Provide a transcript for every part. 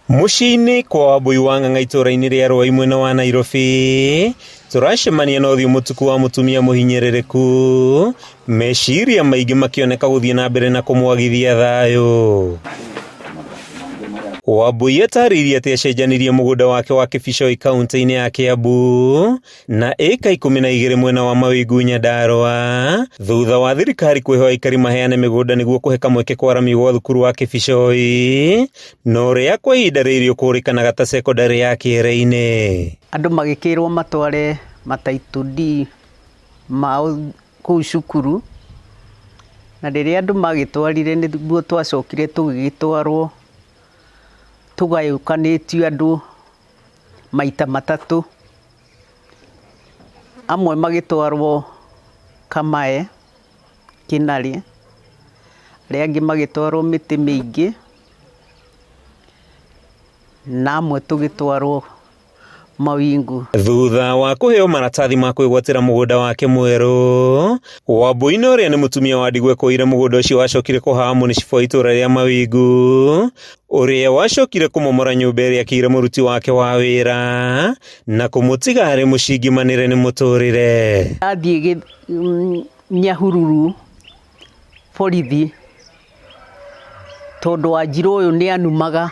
Mũciĩ-inĩ kwa Wambũi wa Ng'ang'a itũũra-inĩ rĩa Rwai mwena wa Nairobi, tũracemania na ũthiũ mũtuku wa mũtumia mũhinyĩrĩrĩku, meciria maingĩ makĩoneka gũthiĩ na mbere na kũmwagithia thayũ. Wambũi atarĩirie atĩ acenjanirie mũgũnda wake wa Kĩbicoi kaũntĩ-inĩ ya Kĩambu na ĩka 12 mwena wa Mawingu Nyandarua thutha wa thirikari kwĩhoya aikari maheane mĩgũnda nĩguo kũhe kamweke kwaramio gwa thukuru wa Kĩbicoi na ũrĩa kwa ihinda rĩrĩ ũkũrĩkanaga ta cekondarĩ ya Kĩere-inĩ. Andũ magĩkĩrwo matware ma title deed mao kũu cukuru, na rĩrĩa andũ magĩtwarire nĩguo twacokire tũgĩgĩtwarwo tũgayũkanĩtio andũ maita matatũ. Amwe magĩtwarwo Kamae, Kĩnarĩ, arĩa angĩ magĩtwarwo mĩtĩ mĩingĩ, na amwe tũgĩtwarwo Mawingu. Thutha wa kũheo maratathi ma kwĩgwatĩra mũgũnda wake mwerũ, Wambũi na ũrĩa nĩ mũtumia wa ndigwa ekũire mũgũnda ũcio wacokire kũhahamwo nĩ cibũ wa itũũra rĩa Mawingu, ũrĩa wacokire kũmomora nyũmba ĩrĩa akĩire mũruti wake wa wĩra na kũmũtiga arĩ mũcingimanĩre nĩ mũtũrĩre. Ndathiĩ Nyahururu borithi tondũ Wanjirũ ũyũ nĩ anumaga,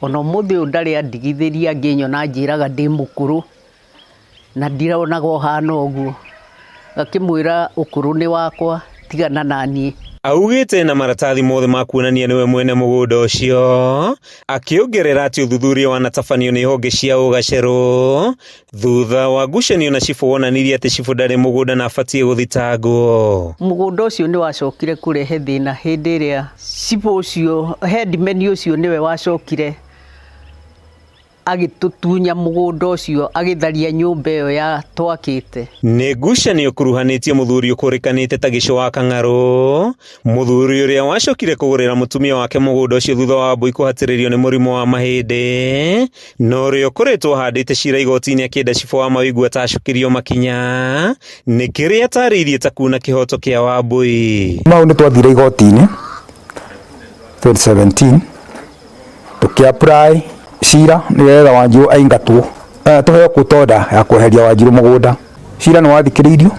ona ũmũthĩ ũyũ ndarĩ andigithĩria angĩnyona anjĩraga ndĩ mũkũrũ. Na ndironaga ũhana ũguo, ngakĩmwĩra ũkũrũ nĩ wakwa tigana naniĩ. Augĩte na maratathi mothe ma kuonania nĩwe mwene mũgũnda ũcio, akĩongerera atĩ ũthuthuria wanatabanio nĩ honge cia ũgacerũ thutha wa ngucanio na cibũ wonanirie atĩ cibũ ndarĩ mũgũnda na abatiĩ gũthitangwo. Mũgũnda ũcio nĩ wacokire kũrehe thĩna hĩndĩ ĩrĩa cibũ ũcio, headman ũcio nĩwe wacokire agĩtũtunya mũgũnda ũcio agĩtharia nyũmba ĩyo ya twakĩte. Nĩ ngucanio ĩkuruhanĩtie mũthuri ũkũrĩkanĩte ta Gĩcũ wa Kang'arũ, mũthuri ũrĩa wacokire kũgũrĩra mũtumia wake mũgũnda ũcio thutha wa Wambũi kũhatĩrĩrio nĩ mũrimũ wa mahĩndĩ, na ũrĩa ũkoretwo ahandĩte cira igoti-inĩ akĩenda cibũ wa Mawingu atacũkĩrio makinya nĩ kĩrĩa atarĩirie ta kuna kĩhoto kĩa Wambũi. Mau nĩ twathire igoti-inĩ 2017 tũkĩ apply cira nĩgetha Wanjirũ aingatwo eh, tũheo court order ya kweheria Wanjirũ mũgũnda. Cira nĩ wathikĩrĩirio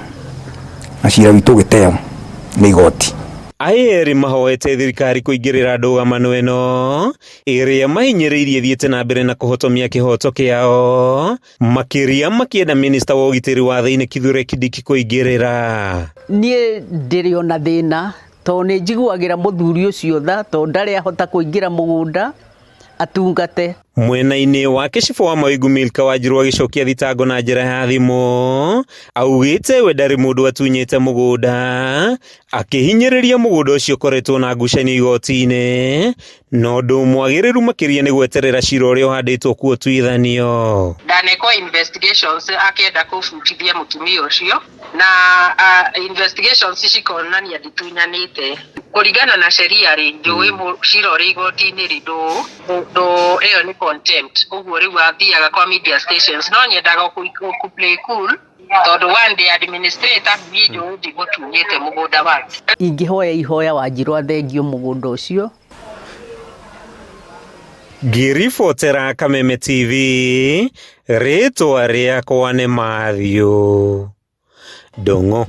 na cira witũ ũgĩteo nĩ igoti. Aya erĩ mahoete thirikari kũingĩrĩra ndũgamano ĩno ĩrĩa mahinyĩrĩirie ĩthiĩte na mbere na kũhotomia kĩhoto kĩao makĩria makĩenda minista wa ũgitĩri wa thĩinĩ Kithure Kindiki kũingĩrĩra. Niĩ ndĩrĩ ona thĩna Tondũ nĩ njiguagĩra mũthuri ũcio tha tondũ ndarĩ ahota kũingĩra mũgũnda atungate. Mwena-inĩ wake cibũ wa Mawingu Milka Wanjiru agĩcokia thitango na njĩra ya thimũ augĩte we ndarĩ mũndũ atunyĩte mũgũnda akĩhinyĩrĩria mũgũnda ũcio ũkoretwo na ngucanio igoti-inĩ na ũndũ mwagĩrĩru makĩria nĩ gweterera cira ũrĩa ũhandĩtwo kuo ũtuithanio. Ndanekwo investigations akĩenda kũbutithia mũtumia ũcio na uh, investigations cikonania nditunyanĩte kũringana na sheria rĩ njũĩ cira ũrĩ igoti-inĩ rĩ ndũ ndũ ĩyo nĩ contempt ũguo rĩu athiaga kwa media stations no nyendaga kũ play cool tondũ one day administrator niĩ njũĩ ndigũtunyĩte mũgũnda wake. Ingĩhoya ihoya Wanjirũ athengio mũgũnda ũcio. Ngĩribotera Kameme TV, rĩtwa rĩakwa nĩ Matthew Ndung'u.